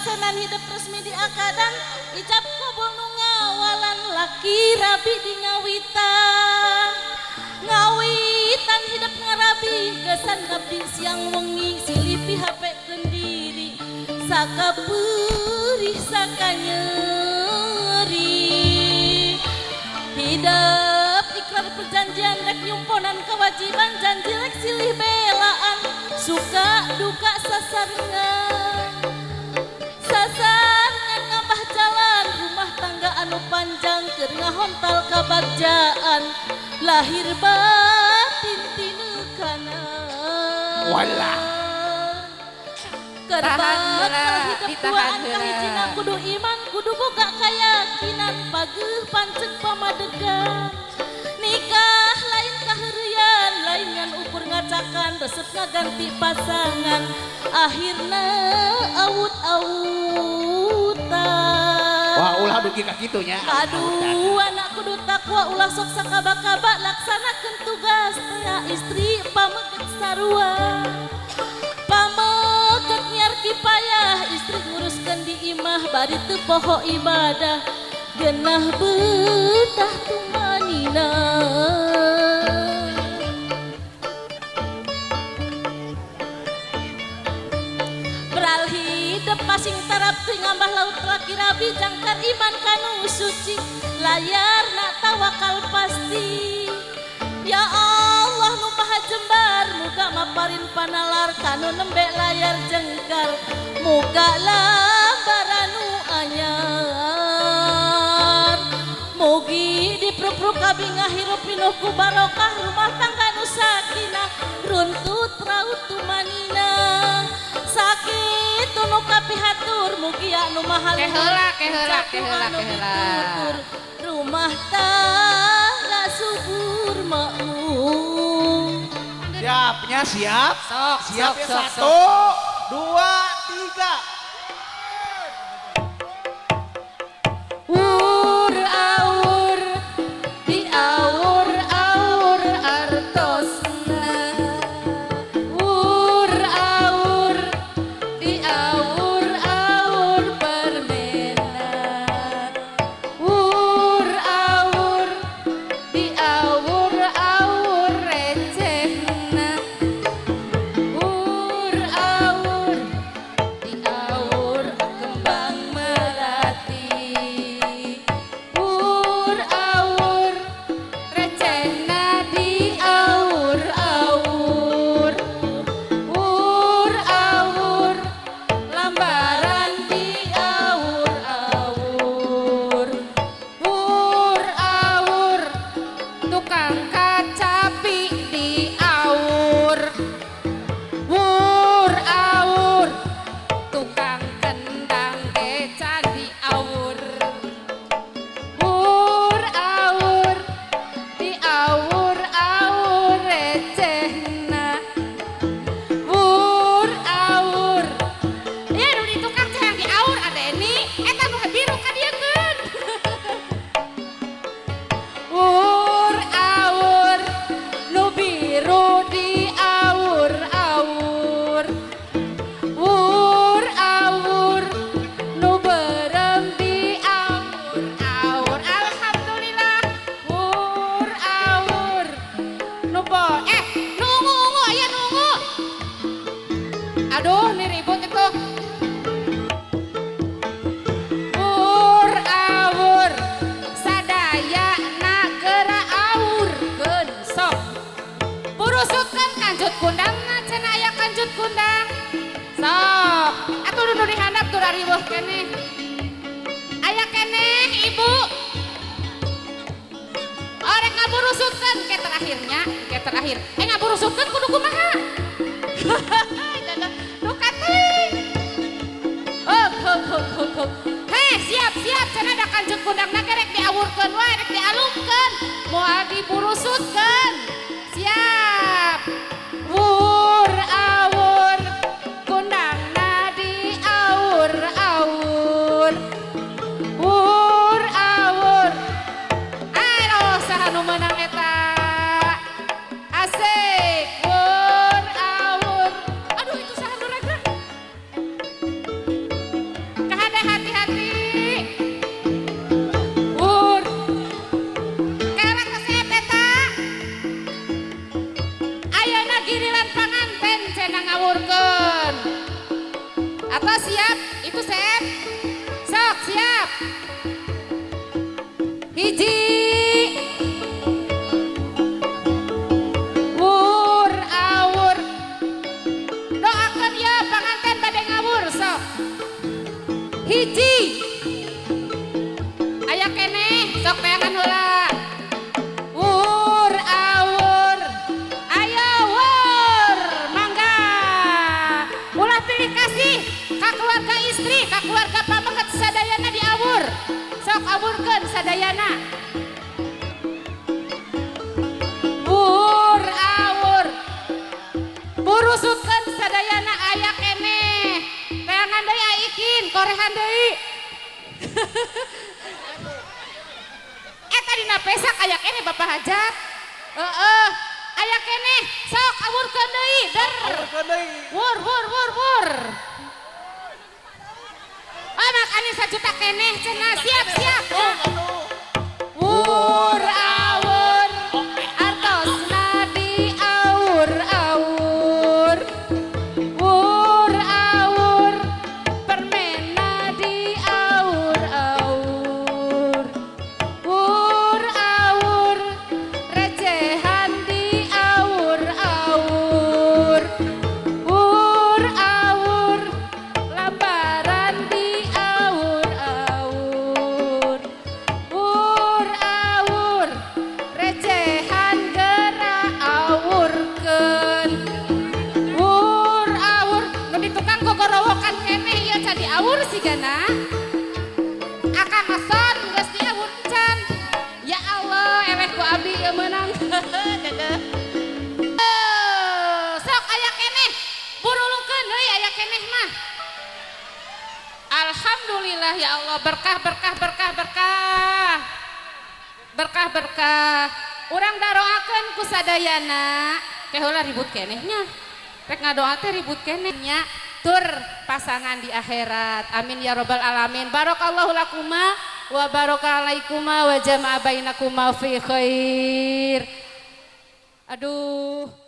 Ditaksenan hidup resmi di akadan ijab kabul nu ngawalan laki rabi di ngawitan. Ngawitan hidup ngarabi kesan ngabdi siang wengi silipi HP kendiri sakapeurih sakanyeri. Hidup ikrar perjanjian rek nyumponan kewajiban janji rek silih belaan suka duka sasarengan. Sasarengan ngambah jalan rumah tangga anu panjang keur ngahontal kabagjaan lahir batin tinekana. Walah. Kerbakal hidup duaan kahijina kudu iman kudu boga kayakinan pageuh panceg pamadegan. Nikah lain kaheureuyan lain ngan ukur ngacakan resep ngaganti pasangan akhirna awut-awutan. Wah ulah dugi ka kitu nya. Aduh anak kudu takwa ulah sok sakaba-kaba laksanakeun tugas teh istri pameget sarua. Pameget nyiar kipayah istri nguruskeun di imah bari teu poho ibadah genah betah tumanina. Beral hidup masing tarap teu ngambah laut laki rabi jangkar iman kanu suci layar nak tawakal pasti. Ya Allah nu maha jembar muga maparin panalar kanu nembe layar jengkar muga lambaranu anyar. Mugi diprupruk kabingah hirup pinuh ku barokah rumah tangga nu sakinah runtut raut tumanina. Sakit nu kapihatur mugi anu maha keheula keheula keheula keheula rumah tangga subur makmur. Siapnya siap. Sok, siap sok, sok, 1, sok. 2, 3. Wur awur di awur awur artosna. Wur awur di awur awur permena. Wur awur di awur awur recehna. Wur awur di awur kembang melati. Wur awur recehna di awur awur. Wur awur lambaran di awur awur. Wur awur tukang kacapi di awur. Wur awur tukang kendang beca di awur. Wur awur di awur awur recehna. Wur awur ya nu di tukang teh yang di awur adeni eta nu biru ka dieu keun. Wur awur nu biru di awur awur. Wur awur nu beureum di awur awur. Alhamdulillah. Wur awur nu bo nu ungu ungu aya nu ungu. Aduh ini ribut itu. Wur awur sadayana geura awurkeun sok. Burusutkeun kanjut kundangna cenah aya kanjut kundang. Sok, atuh nu di handap tuh rariweuh keneh. Aya keneh ibu. Oh rek ngaburusutkeun ke terakhirnya, ke terakhir. Ngaburusutkeun kudu kumaha? Duka teuing. Oh, hok hok hok hok. Heh, siap siap cenah da kanjut kundangna ge rek diawurkeun wae, rek dialungkeun, moal diburusutkeun. Siap. Wur awur kundangna di awur awur. Wur awur. Aduh saha nu meunang eta? Asik. Wur awur. Aduh itu saha nu rek? Atau siap itu Sep. Sok siap. Hiji. Wur awur. Doakeun ya panganten bade ngawur sok. Hiji. Aya keneh sok peangan heula. Wur awur. Ayo wur mangga. Ulah pilih kasih ka keluarga istri, ka keluarga pameget sadayana diawur. Sok awurkeun sadayana. Wur awur. Burusutkeun sadayana aya keneh. Teangan deui aikin, korehan deui. Eta dina pesak aya keneh Bapak Hajat. Heeh, aya keneh. Sok awurkeun deui, der. Awurkeun deui. Wur wur wur wur. Oh, makanya 1 juta keneh cenah. Siap siap. Wur awur artosna diawur awur. Wur awur permena diawur awur. Wur awur recehan diawur awur. Wur awur lambaran diawur awur. Wur awur recehan geura awurkeun. Wur awur nu di tukang gogorowokan keneh ieu can diawur sigana. Akang Hasan geus diawur can. Ya Allah, eleh ku abdi ieu meunang. Dedeh. Eh, sok aya keneh. Burulukeun deui aya keneh mah. Alhamdulillah ya Allah, berkah berkah berkah berkah. Berkah berkah. Urang daroakeun ku sadayana. Teh heula ribut keneh nya. Rek ngadoa teh ribut keneh nya. Tur pasangan di akhirat. Amin ya robbal alamin. Barakallahu lakuma wa baraka alaikuma wa jama'a bainakuma fi khair. Aduh.